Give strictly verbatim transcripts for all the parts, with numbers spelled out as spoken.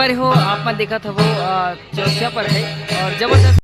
अरे हो, आप मन देखत हवो, अ, चौथिया पर है और जबरदस्त।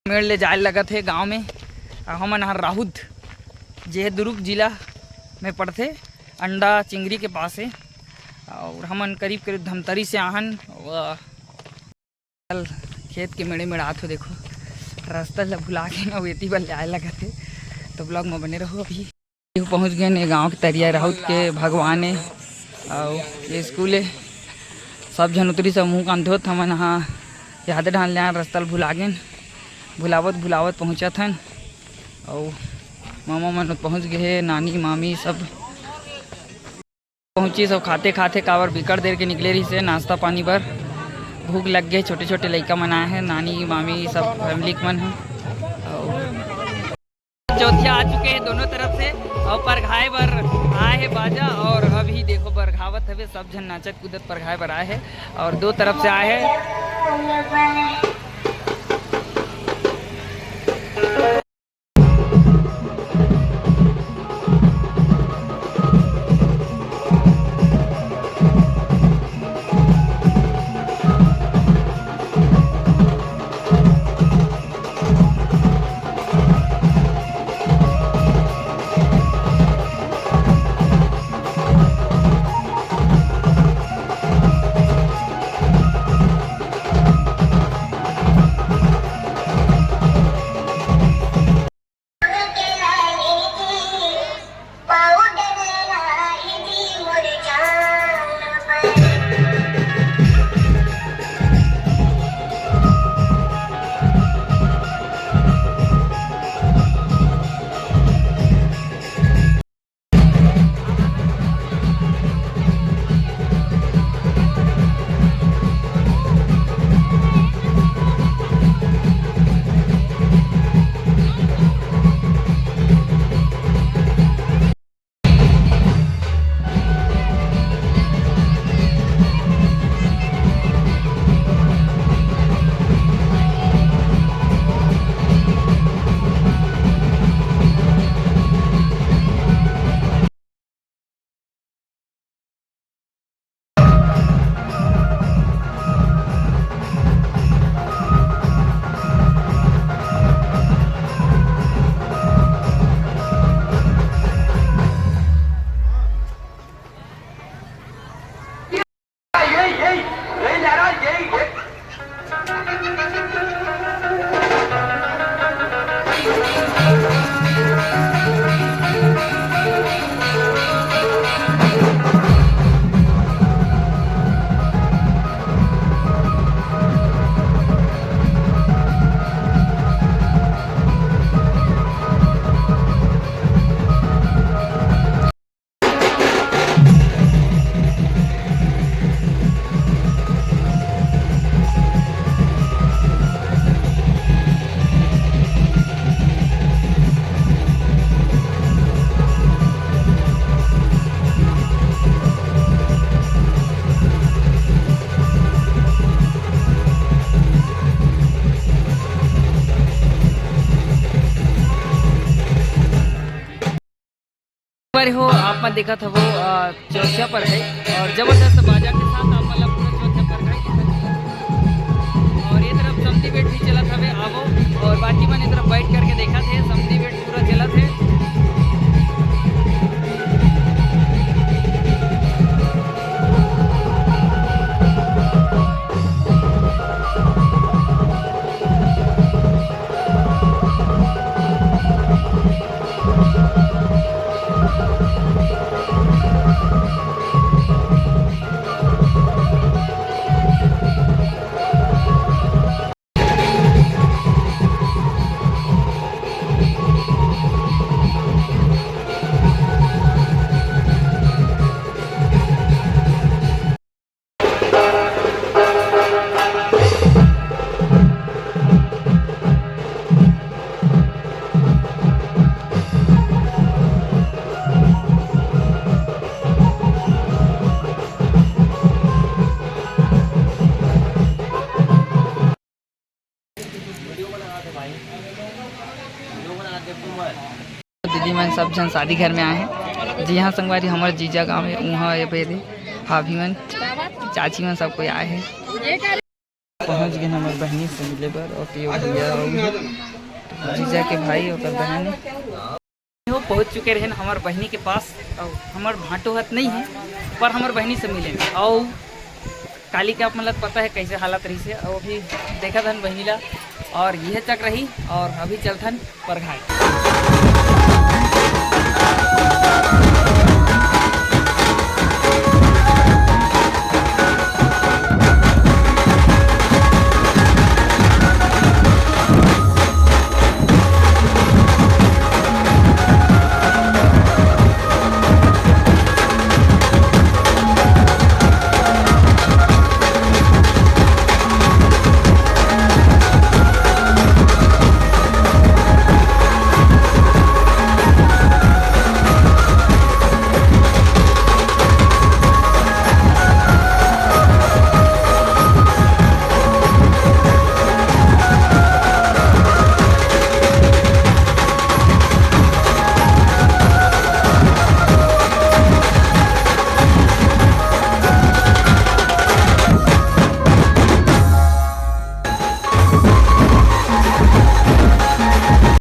मेड़ ले जाए लगत हे गांव में। अउ हमन ह राहुद, जे हे दुर्ग जिला में पड़थे, अंडा चिंगरी के पास हे। अउ हमन करीब करीब धमतरी से आहन। अउ खेत के मेड़े मेड़ आत हो, देखो रास्ता ल भुला के ना, एती बर ले आए लगत हे। तो vlog में बने रहो। अभी पहुँच गए ने गांव के तरिया, राहुत के भगवान हे अउ ये स्कूल हे। सब झन उतरी, सब मुंह कान धोत, हमन हा याद डाल ले आन, रास्ता ल भुला गेन। भुलावत भुलावत पहुँचत हन अउ मामा मन पहुँच गए हे, नानी मामी सब पहुँची। सब खाते खाते काबर बिकट देर के निकले रहिस हे नाश्ता पानी बर। भूख लग गए, छोटे छोटे लइका मन आए हैं, नानी मामी सब family के मन है। अउ चौथिया आ चुके हैं दोनों तरफ से अउ परघाए बर आए हैं बाजा। अउ अभी देखो बरघावत हवे, सब झन नाचत कूदत परघाए बर आए हैं अउ दो तरफ से आए हैं। पर हो, आप मन देखत हवो, अ, चौथिया पर है और जबरदस्त बाजा के साथ आप मन ला पूरा चौथिया पर है। और ये तरफ समधी बेट भी चलत हवे, आवो, और बाकी मन ये तरफ बैठ करके देखत हे, समधी बेट पूरा चलत हे। दीदी मन सब झन शादी घर में आए हैं। जी हाँ संगवारी, हमर जीजा गाँव में उहाँ ये बेरे भाभी मन, चाची मन सब कोई आए हैं। पहुँच गए हमर बहिनी से मिले बर और पियो भैया और जीजा के भाई ओकर बहन। हो पहुँच चुके रहन हमर बहिनी के पास। और हमर भांटो हत नहीं है, पर हमर बहिनी से मिले। और काली के आप मन ला पता है कैसे हालत रही से, और अभी देखत हन बहिनी ला। और यह चक रही और अभी चलथन परघाट।